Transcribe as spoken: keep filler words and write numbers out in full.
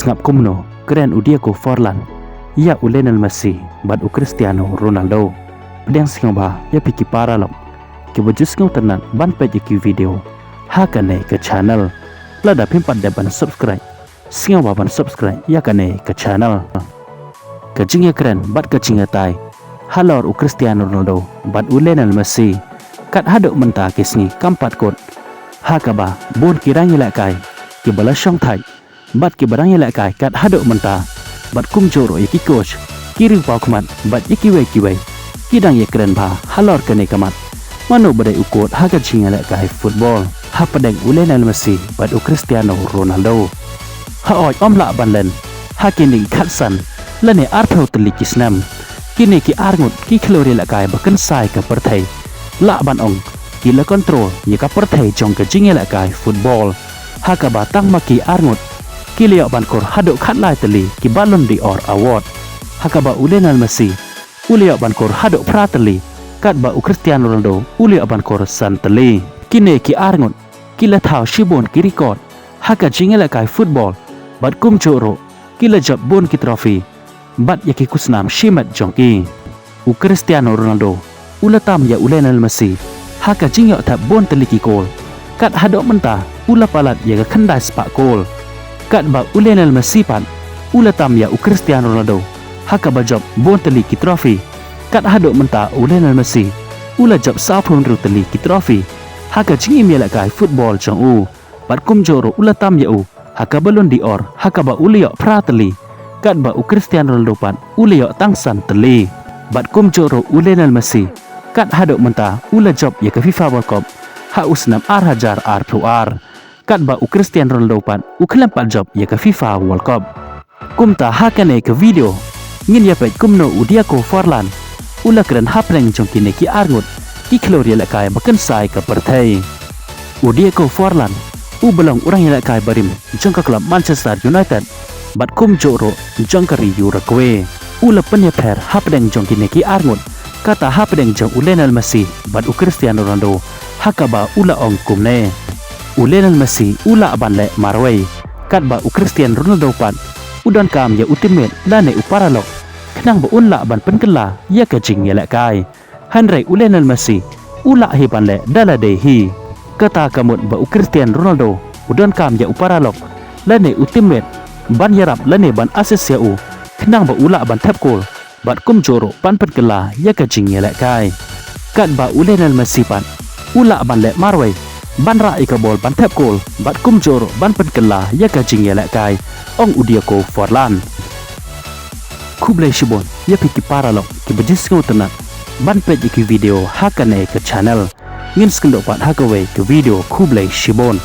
Ngap kumno kren u Diego Forlan ïa u Lionel Messi bad u Cristiano Ronaldo. Pdiang sngewbha ïa phi ki paralok kiba ju sngewtynnat ban peit ïa ki video ha kane ka channel. Lada phim pat dep ban subscribe, sngewbha ban subscribe ïa kane ka channel. Ka jingïakren bad ka jingïatai halor u Cristiano Ronaldo bad u Lionel Messi kat haduh mynta ki sngi kam pat kut, ha kaba bun ki rangïalehkai kiba la shongthait bad kiba dang ïalehkai kat haduh mynta, bad kumjuh ruh ïa ki coach, ki riewpawkhmat bad ïa kiwei kiwei ki dang ïakren bha halor kane ka mat, mano ba dei u kot ha ka jingïalehkai football hapdeng u Lionel Messi bad u Cristiano Ronaldo. Hooid, ym lah ban len ha kine ki khatsan lane arphew tylli ki snem, kine ki arngut ki khlur ïalehkai ba kynsai ka pyrthei, lah ban ong ki la control ïa ka pyrthei jong ka jingïalehkai football, ha kaba tang ma ki arngut ki la ïoh ban kur haduh khatlai tylli ki Ballon d'Or award, ha kaba u Lionel Messi u la ïoh ban kur haduh phra tylli, katba u Cristiano Ronaldo u la ïoh ban kur san tylli. Kine ki arngut ki la thaw shibun ki record ha ka jingïalehkai football, bad kumjuh ruh ki la jop bun ki trophy bad ïa ki khusnam shimet jong ki. U Cristiano Ronaldo u la tam ïa u Lionel Messi ha ka jingïoh thep bun tylli ki kol, kat haduh mynta u la palat ïa ka khyndai spah kol. Katba u Lionel Messi pat u la tam ïa u Cristiano Ronaldo ha kaba jop bun tylli ki trophy, kat haduh mynta u Lionel Messi u la jop sawphew hynriew tylli ki trophy ha ka jingim ïalehkai football jong u, bad kumjuh ruh u la tam ïa u ha ka Ballon d'Or ha kaba u la ïoh phra tylli, katba u Cristiano Ronaldo pat u la ïoh tang san tylli. Bad kumjuh ruh u Lionel Messi kat haduh mynta u la jop ïa ka FIFA World Cup ha u snem ar hajar arphew ar, katba u Cristiano Ronaldo pat u khlem pat jop ïa ka FIFA World Cup. Kumta ha kane ka video ngin ïa peit kumno u Diego Forlan u la kren hapdeng jong kine ki arngut ki khlur ïalehkai ba kynsai ka pyrthei. U Diego Forlan u ba long u rangïalehkai barim jong ka klub Manchester United bad kumjuh ruh jong ka ri Uruguay, u la pynïapher hapdeng jong kine ki arngut, kata hapdeng jong u Lionel Messi bad u Cristiano Ronaldo, ha kaba u la ong kumne: U Lionel Messi u lah ban leh marwei, katba u Cristiano Ronaldo pat u donkam ïa u teammate lane u paralok khnang ba un lah ban pynkylla ïa ka jingïalehkai. Hynrei u Lionel Messi u lah hi ban leh da lade hi. Kata ka mut ba u Cristiano Ronaldo u donkam ïa u paralok lane u teammate ban ïarap lane ban assist ïa u khnang ba u lah ban thep kol bad kumjuh ruh ban pynkylla ïa ka jingïalehkai. Katba u Lionel Messi pat u lah ban leh marwei ban rah ïa ka bol ban thep kol bad kumjuh ruh ban pynkylla ïa ka jingïalehkai, ong u Diego Forlan. Khublei shibun ïa phi ki paralok kiba ju sngewtynnat ban peit ïa ki video ha kane ka channel. Ngin sa ïakynduh pat ha kawei ka video, khublei shibun.